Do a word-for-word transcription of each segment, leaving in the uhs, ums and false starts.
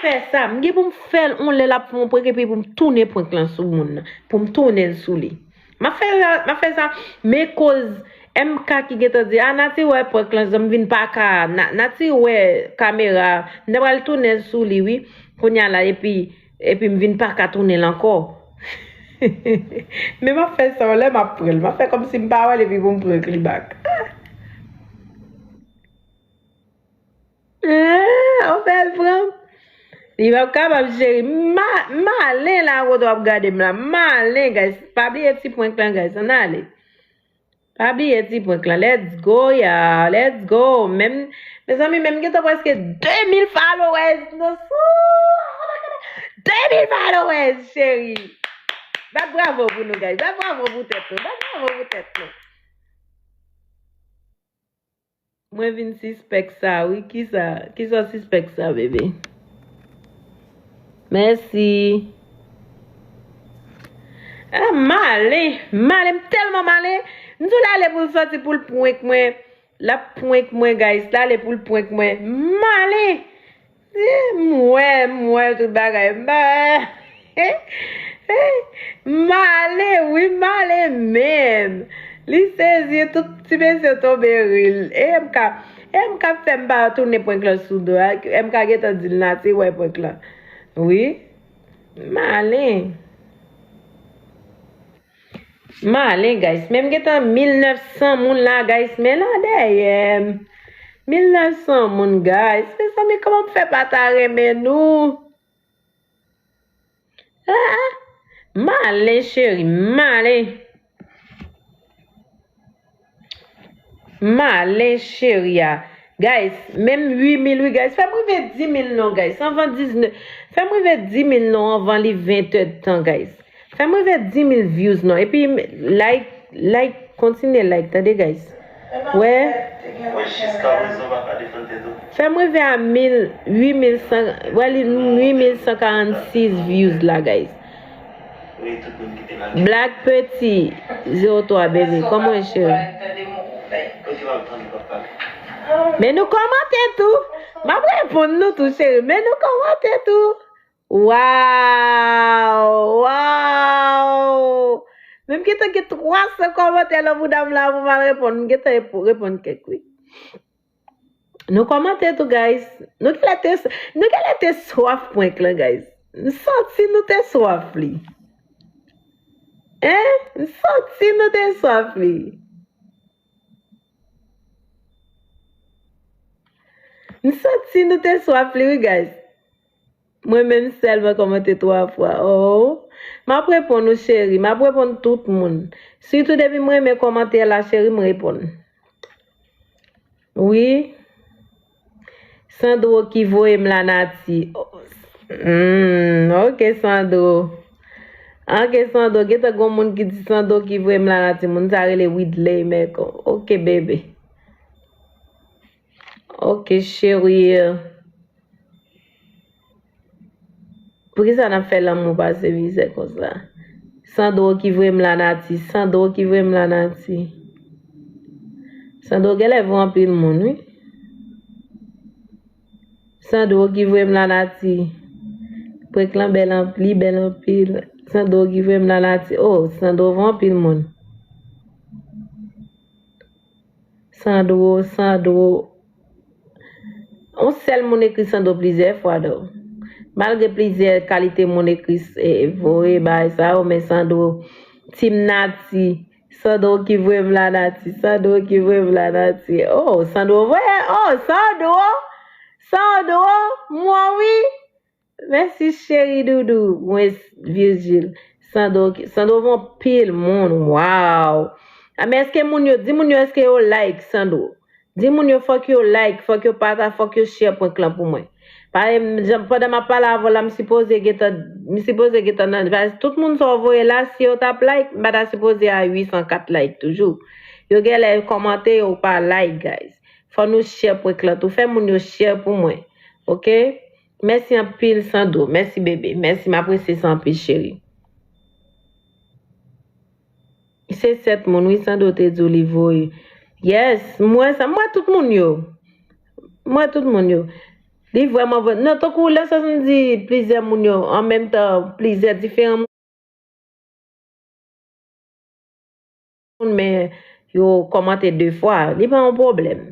fè sa, m gen pou m fè l yon lè l ap fè yon prank epi pou m tounen prank lan sou moun nan, pou m tounen l sou li. M ap fè sa, m ap fè sa, men koz M K ki gentan di, "A, Nati wè prank lan, zanmi vin pa ka, Na-, Nati wè kamera, m ta pral tounen l sou li, wi, kounye a la, epi, epi m vin pa ka tounen l ankò." Men m ap fè sa, yon lè m ap pran l, m ap fè kòmsi m pa wè l epi pou m prank li back. Ah! Ah, ou fè l pran m. Li p ap kapab, cheri. Ma, malen la, kote w ap gade m la. Malen, guys. Pa bliye ti prank lan, guys. Ann ale. Pa bliye ti prank lan. Let's go, y'all. Let's go. Menm, mezanmi, menm gentan prèske de mil followers. Non, sou. De mil followers, cheri. Bat bravo pou nou, guys. Bat bravo pou tèt nou. Bat bravo pou tèt nou. Mwen vin sispèk sa, wi. Kisa, kisa w sispèk sa, bebe? Mèsi. Ah, malen, malen, m tèlman malen. M di w l ale pou l sòti pou l prank mwen. L ap prank mwen, guys. L ale pou l prank mwen. Malen. Eh, m wè, m wè tout bagay. M pa, malen, wi, malen menm. Li sezi, tout ti mesye tonbe ri l. E M K, e M K fè m pa tounen prank lan sou do a. M K gentan di l Nati wè prank lan. Wi. Malen. Malen, guys. Men m gentan mil nèf san moun la, guys. Men lan dèyè m. Mil nèf san moun, guys. Mezanmi, kòman m fè pa ta renmen nou? Ah, ah. Malen, cheri. Malen. Malen, cheri a. Guys, menm uit mil, wi, guys. Fè m rive dis mil non, guys. Anvan diznèf. Fè m rive dis mil non anvan li ven èdtan, guys. Fè m rive dis mil views non. Epi like, like, kontinye like, tande, guys. Wè. Fè m rive a mil, uit mil san, wè, li uit mil san karannsis views la, guys. Black Petit zéro trois, bebe, kòman w ye, cheri? Men nou kòmante tou. M ap reponn nou tou, cheri. Men nou kòmante tou. Waw! Waw! Men m gentan gen twa san kòmantè nan bouda m la pou m al reponn. M gentan repo-, reponn kèk, wi. Nou kòmante tou, guys. Nou genlè te, nou genlè te swaf prank lan, guys. M santi nou te swaf li. Hein? M santi nou te swaf li. M santi nou te swaf li, wi, guys. Mwen menm sèlman kòmante twa fwa. Oh. M ap reponn ou, cheri. M ap reponn tout moun. Sitou depi m renmen kòmantè la, cheri, m reponn. Wi. Sandro ki voye m la, Nati. Hmm, ok, Sandro. Ok, Sandro. Gentan gon moun ki di Sandro ki voye m la, Nati. Moun sa rele Widley Mèko. Ok, bebe. Ok, cheri. Poukisa n ap fè lanmou pase mizè konsa? Sandro ki voye m la, Nati. Sandro ki voye m la, Nati. Sandro genlè voye anpil moun, wi. Sandro ki voye m la, Nati. Prank lan bèl anpil, bèl anpil. Sandro ki voye m la, Nati. Oh, Sandro voye anpil moun. Sandro, Sandro. Yon sèl moun ekri Sandro plizyè fwa, dò. Malgre plizyè kalite moun ekri, e, voye bagay sa yo, men Sandro, Team Nati, Sandro ki voye m la, Nati, Sandro ki voye m la, Nati. Oh, Sandro voye, oh, Sandro, Sandro, mwen wi. Mèsi, cheri doudou. Mwen, Virgil. Sandro, Sandro voye anpil moun. Waw. A, men èske moun yo, di moun yo èske yo like Sandro? Di moun yo fòk yo like, fòk yo pata, fòk yo share prank lan pou mwen. Pa, jan, pandan m ap pale avè w la, m sipoze gentan, m sipoze gentan nan, paske tout moun sa w voye la, si yo t ap like, m pa ta sipoze a uit san kat like toujou. Yo genlè kòmante, yo pa like, guys. Fò nou share prank lan tou. Fè moun yo share pou mwen. Ok? Mèsi anpil, Sandro. Mèsi, bebe. Mèsi, m apresye sa anpil, cheri. Se sèt moun, wi, Sandro te di w li voye. Yes, m wè sa. M wè tout moun yo. M wè tout moun yo. Li vrèman vrè. Non, tankou lè sa m di plizyè moun yo, an menm tan, plizyè diferan moun, men yo kòmante de fwa, li pa yon pwoblèm.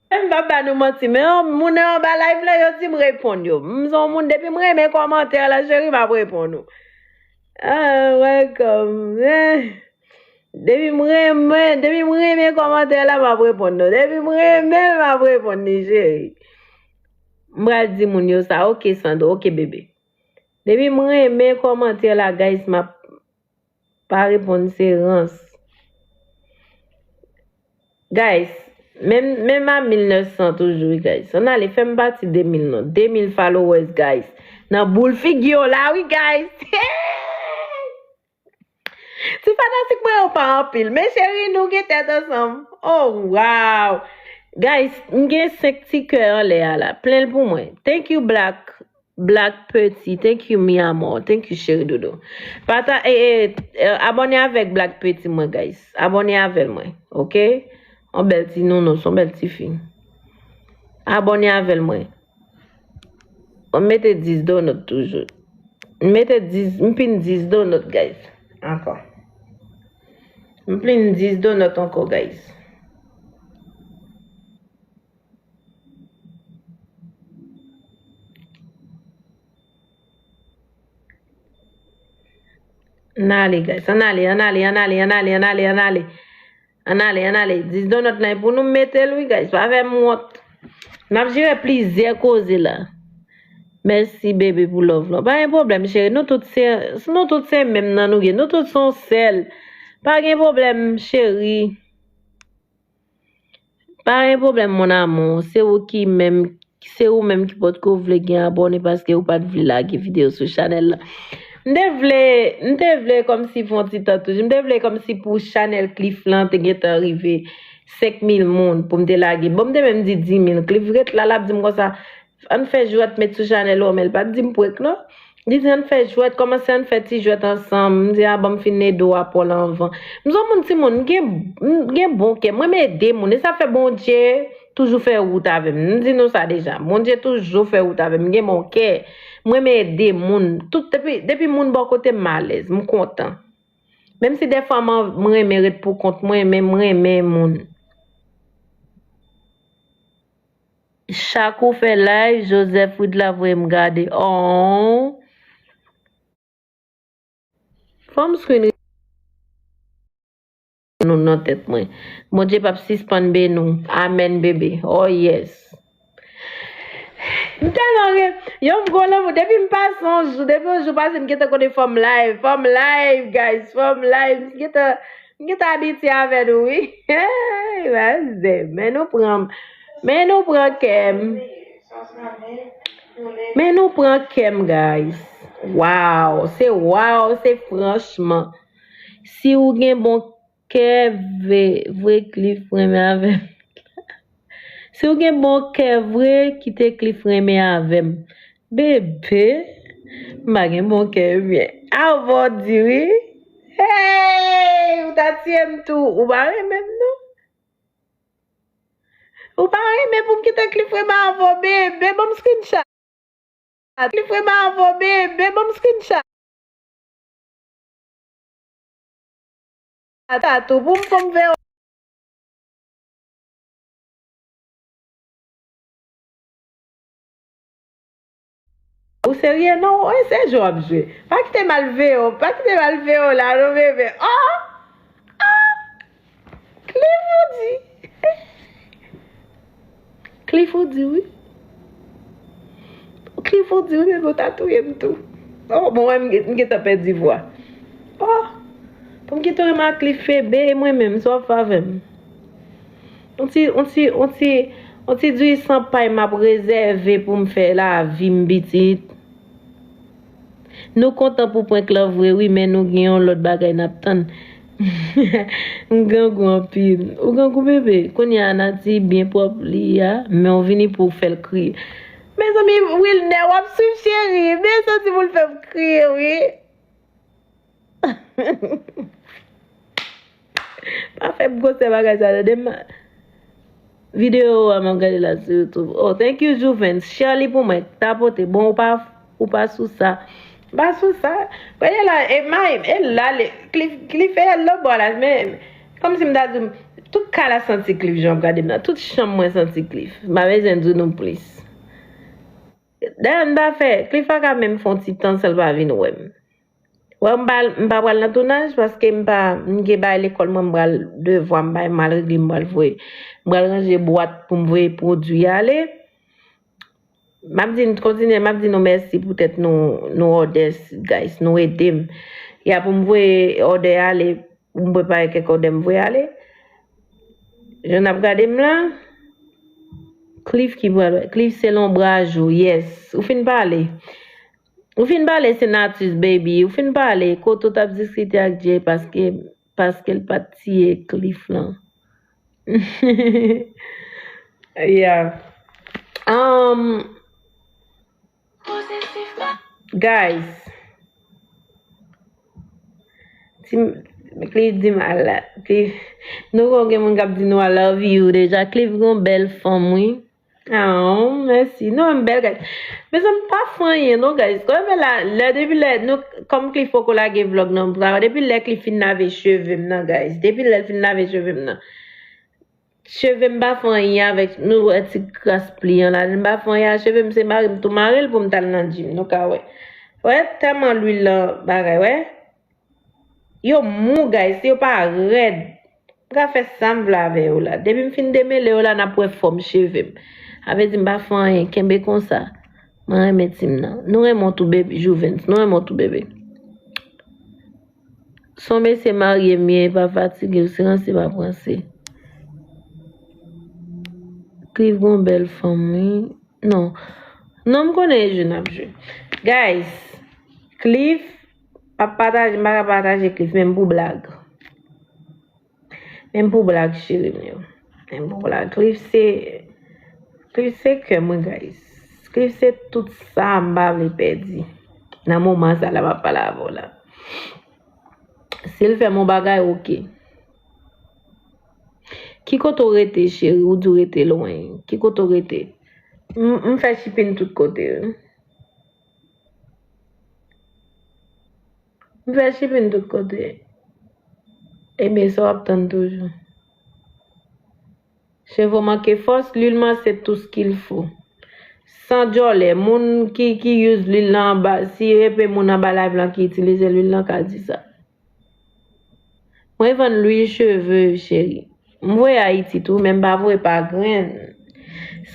M pa ba nou manti, men yon moun nan anba live la, yo di m reponn yo. M se yon moun, depi m renmen kòmantè la, cheri, m ap reponn ou. Ah, welcome. Eh. Depi m renmen, depi m renmen kòmantè la, m ap reponn nou. Depi m renmen l, m ap reponn li, cheri. M pral di moun yo sa. Ok, Sandro. Ok, bebe. Depi m renmen kòmantè la, guys, m ap pa reponn, se rans. Guys, menm, menm a mil nèf san toujou, wi, guys. Ann ale, fè m pati de mil non. De mil followers, guys. Nan boul figi w la, wi, guys. Ti fanatik mwen yo pa anpil. Men cheri, nou gen tèt ansanm. Oh, wow. Guys, m gen senk ti kè anlè a la. Plen l pou mwen. Thank you, Black. Black Petit. Thank you, mi amor. Thank you, cheri doudou. Pata, eh, eh, eh, abòne avèk Black Petit mwen, guys. Abòne avè l mwen, ok? Yon bèl ti nounou, yon bèl ti fi. Abòne avè l mwen. M mete dis donòt toujou. M mete dis, m pin dis donòt, guys. Ankò. M pin dis donòt ankò, guys. Ann ale, guys. Ann ale, ann ale, ann ale, ann ale, ann ale, ann ale. Ann ale, ann ale. Dis donòt lan e pou nou mete l, wi, guys. Pa fè m wont. N ap jere plizyè koze la. Mèsi, bebe, pou love lan. Pa gen pwoblèm, cheri. Nou tout se, nou tout se menm nan nou ye. Nou tout se yon sèl. Pa gen pwoblèm, cheri. Pa gen pwoblèm, mon amour. Se ou ki menm, se ou menm ki potko vle gen abòne paske ou pa t vle lage videyo sou chanèl la. M te vle, m te vle kòmsi fè yon ti tan toujou. M te vle kòmsi pou chanèl Cliff lan te gentan rive senk mil moun pou m te lage. Bon, m te menm di dis mil. Cliff ret la, l ap di m konsa, ann fè jwèt met sou chanèl ou an, men l pa t di m prank non. Li di ann fè jwèt, kòmanse ann fè ti jwèt ansanm. M di a bon, m fin ede w apòl anvan. M se yon moun timoun, m gen, m gen bon kè, m renmen ede moun. E sa fè Bondye toujou fè wout avè m. M di nou sa deja. Bondye toujou fè wout avè m. M gen bon kè. M renmen ede moun. Tout, depi, depi moun bò kote m, m alèz, m kontan. Menm si dèfwa m an-, m renmen ret pou kont mwen, men m renmen moun. Chak ou fè live, Joseph Reed la voye m gade. Oh. Fò m screen nou nan tèt mwen. Bondye p ap sispann beni w. Amèn, bebe. Oh, yes. M tèlman ren-, yo, m gwo lanmou. Depi m pase yon jou, depi yon jou pase, m gentan konnen fò m live, fò m live, guys, fò m live. M gentan, m gentan abitye avè nou, wi. Hey, men nou pran, men nou pran kè m. Men nou pran kè m, guys. Wow, se wow, se franchman. Si ou gen bon kè vre, vre Cliff renmen avè m. Si ou gen bon kè vre, kite Cliff renmen avè m. Bebe, m pa gen bon kè ebyen. A w di wi. Hey, ou ta tiye m tou. Ou pa renmen m non. Ou pa renmen pou m kite Cliff renmen avè w, bebe. Ban m screenshot. Li vrèman avè w, bebe, ban m screenshot. Sa tou, pou m, pou m fè. Ou serye? Non, e se jwe w ap jwe. Pa kite m al veye w, pa kite m al veye w la, non, bebe. Oh! Ah! Cliff ou di. Cliff ou di wi. Cliff ou di wi, men bon, ta touye m tou. Oh, bon, wè, m gen-, m gentan pèdi vwa. Oh, pou m kite w renmen ak Cliff, bebe, e mwen menm, sa w ap fè avè m? On ti, on ti, on ti, on ti diri san pay m ap rezève pou m fè lavi m, pitit. Nou kontan pou prank lan vre wi, men nou gen yon lòt bagay n ap tann. M grangou anpil. Ou grangou, bebe? Kounye a Nati byen pwòp li a, men w vini pou w fè l kriye. Mezanmi, Wilner, w ap swiv cheri, men santi pou l fè m kriye wi. Pa fè m gwosè bagay sa, tande m. Videyo a m ap gade la sou YouTube. Oh, thank you, Juvens. Share li pou mwen. Tapote. Bon, ou pa, ou pa sou sa. M pa sou sa. Gade la, e may, e la, le, Cliff, Cliff e lòt bò la, men, kòmsi m ta di w, tout kay la santi Cliff, jan w ap gade m nan. Tout chanm mwen santi Cliff. M pa bezwen di nou plis. Dayè, m pa fè, Cliff pa ka menm fè yon ti tan san l pa vin wè m. Wè, m pa, m pa pral nan tounaj paske m pa, m gen bagay lekòl mwen, m pral devwa, m bay mal regle, m pral voye. M pral ranje bwat pou m voye pwodui ale. M ap di, kontinye, m ap di nou mèsi poutèt nou, nou òdè, guys, nou ede m. Ya pou m voye òdè ale, pou m prepare kèk òdè m voye ale. Jan n ap gade m la, Cliff ki pral, Cliff se lonbraj ou, yes. Ou fin pale. Ou fin pale Senatus, baby. Ou fin pale kote w t ap diskite ak Jay paske, paske l pa t tiye Cliff lan. Yeah. Um, guys, ti, Cliff di m ala. Cliff, nou konn gen moun k ap di nou I love you deja. Cliff gon bèl fanm, wi. Oh, mèsi. Non, m bèl, guys. Mezanmi, pa fè anyen, non, guys. Kòm la, lè, depi lè, nou, kòm Cliff poko lage vlòg nan, depi lè Cliff fin lave cheve m nan, guys. Depi lè l fin lave cheve m nan. Cheve m pa fè anyen avèk, nou wè ti kras pli an la, m pa fè anyen a cheve m, se mare m tou mare l pou m t al nan gym, nou ka wè. Wè, tèlman lwil lan bagay, wè. Yo mou, guys, yo pa rèd. M ka fè sa m vle avè yo la. Depi m fin demele yo la, n ap wè fòm cheve m. Sa vle di m pa fè anyen, kenbe konsa. Mwen renmen team nan. Nou renmen w tou, bebe, Juvens. Nou renmen w tou, bebe. Se yon mesye marye m ye, pa fatige, ou se ranse, pa pranse. Cliff gon bèl fanm, wi. Non. Non, m konnen e jwe n ap jwe. Guys, Cliff, m ap pataje, m pa ka pataje Cliff, menm pou blag. Menm pou blag, cheri m yo. Menm pou blag. Cliff se, Cliff se kè mwen, guys. Cliff se tout sa m pa vle pèdi. Nan moman sa la, m ap pale avè w la. Si l fè m yon bagay, oke. Ki kote w rete, cheri? Ou di w rete lwen. Ki kote w rete? M, m fè shipping tout kote, wi. M fè shipping tout kote. Ebyen, sa w ap tann toujou. Cheve w manke fòs, l'huile mwen se tout ce qu'il faut. San djòlè, moun ki, ki use l'huile lan anba, si e pe moun anba live lan ki itilize l'huile lan, ka di sa. Mwen vann lwil cheve, cheri. M voye Ayiti tou, men m pa voye pa grenn.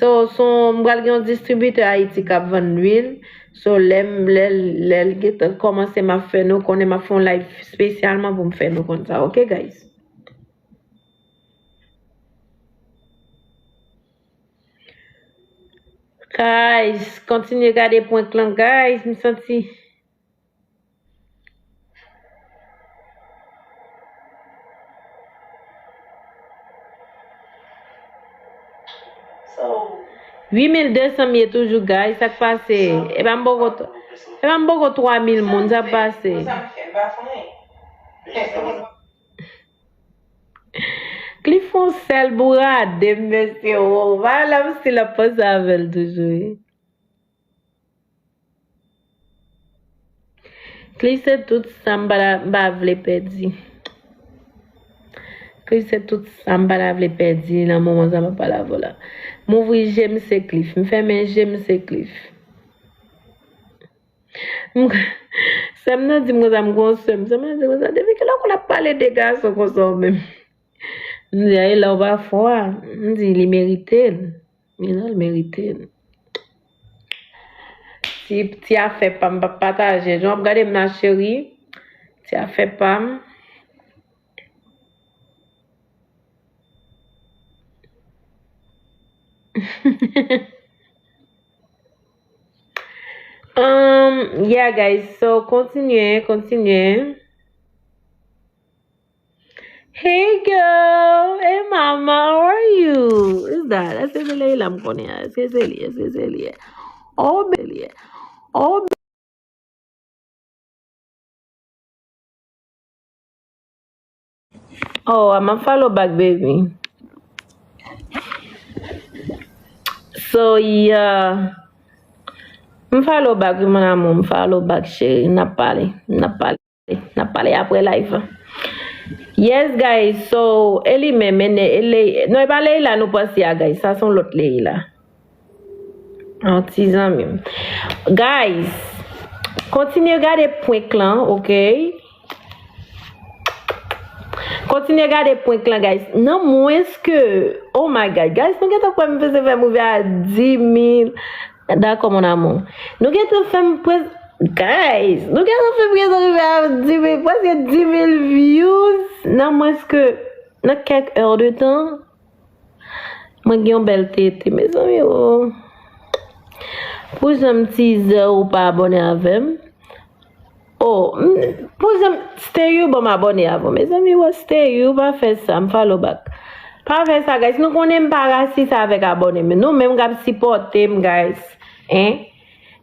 So, so, m pral gen yon distribitè Ayiti k ap vann lwil. So, lè m, lè, lè l gentan kòmanse, m ap fè nou konnen, m ap fè yon live espesyalman pou m fè nou konn sa, oke, guys? Guys, kontinye gade prank lan, guys. M santi uit mil de san m ye toujou, guys. Sa k pase? E pa m poko, e pa m poko twa mil moun, sa k pase? Cliff fè yon sèl bourade, mesye, wo. Bagay la, m still ap panse avè l toujou, wi. Cliff se tout sa m pa ta, m pa vle pèdi. Cliff se tout sa m pa ta vle pèdi nan moman sa m ap pale avè w la. M ouvri je m, se Cliff. M fèmen je m, se Cliff. M, sè m nan di m konsa, m gon sè m. Sè m nan di m konsa, depi kilè w konn ap pale de gason konsa ou menm? M di, ay, la w pa fò a. M di, li merite l. Li merite l. Ti, ti afè pa m, pa pataje. Jan w ap gade m nan, cheri. Ti afè pa m. Um, yeah, guys, so kontinye, kontinye. Hey, girl. Hey, mama. How are you? Who's that? Èske se Leila m konnen an? Èske se li? Èske se li? Oh, be-, oh, be-, oh, I'm a follow back, baby. So, yeah. M follow back, wi, mon amour. M follow back, cheri. N ap pale. N ap pale. N ap pale apre live. Yes, guys. So, e li menm, e ne, e le, non, e pa Leila nou panse a, guys. Sa se yon lòt Leila. Yon ti zanmi m. Guys, kontinye gade prank lan, ok? Kontinye gade prank lan, guys. Nan mwens ke, oh my God, guys, nou gentan kwè m peze fè m rive a dis mil. Dakò, mon amour. Nou gentan fè m prez-, guys, nou gentan fè m preze rive a dis mil, prèske dis mil views nan mwens ke, nan kèk è de tan. Mwen gen yon bèl tete, mezanmi, oh. Pou jan m tease ou pa abòne avè m. Oh, m, pou jan m, Stay You, ban m abòne avè w. Mezanmi, wè, Stay You, pa fè sa, m follow back. Pa fè sa, guys. Nou konnen m pa rasis avèk abòne, men nou menm k ap sipòte m, guys. Hein?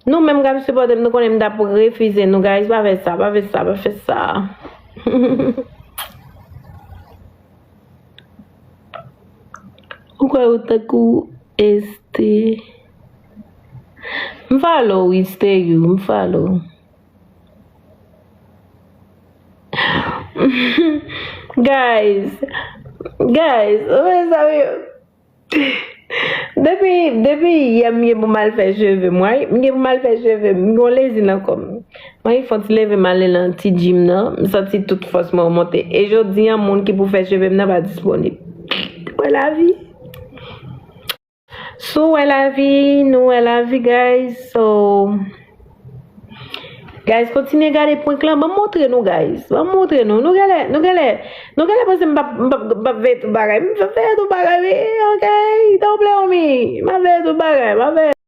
Nou menm k ap sipòte m, nou konnen m t ap refize nou, guys. Pa fè sa, pa fè sa, pa fè sa. Ou kwè ou tankou Este? M follow, wi, Stay You, m follow. Guys, guys, ou wè sa, wi. Depi, depi yè m gen pou m al fè cheve m, wi. M gen pou m al fè cheve m. M gen yon lezi nan kò m. Mwen fè yon ti leve m ale nan ti gym nan. M santi tout fòs mwen monte. E jodi a, moun ki pou fè cheve m nan pa disponib. Wè lavi. Si w wè lavi, nou wè lavi, guys. So, guys, kontinye gade prank lan. Ban m montre nou, guys. Ban m montre nou. Nou genlè, nou genlè, nou genlè panse m p ap, m p ap, m p ap veye tout bagay. M p ap veye tout bagay, wi. Ok? Tanpri, homie. M ap veye tout bagay. M ap veye.